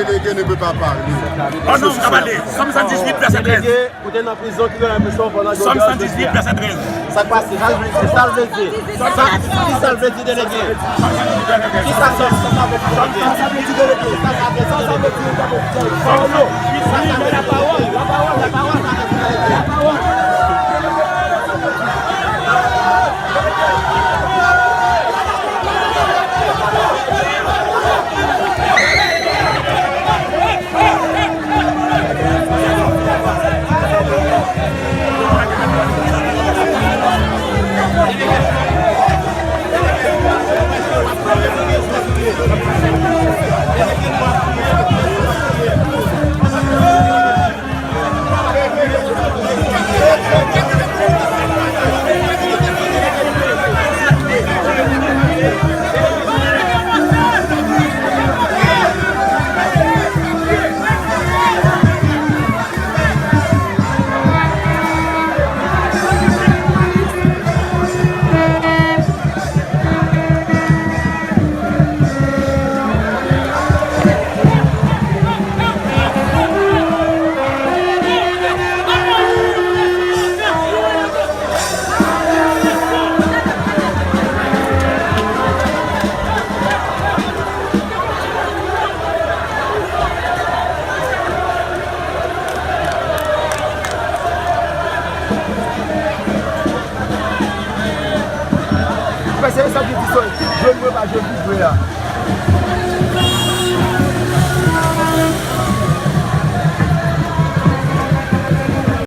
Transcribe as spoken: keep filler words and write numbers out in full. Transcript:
Délégué ne peut pas parler. Oh non, m ka pale. Sòm san dizuit, vèsè trèz. Délégué, ou te nan prizon, ki gen enpresyon pandan jodi a, jodi a. Sòm san dizuit, vèsè trèz. Sa k pase? Sa l vle di? Sa l vle di? Sa, ki sa l vle di, délégué? Ki sa, sa, sa, sa vle di, délégué? Sa, sa vle di, délégué? Sa, sa vle di, délégué? Sa, sa vle di, délégué? La parole, la parole, la parole, la parole. Paske se sa ki di, jwenn mwen pa jwenn pou jwe a.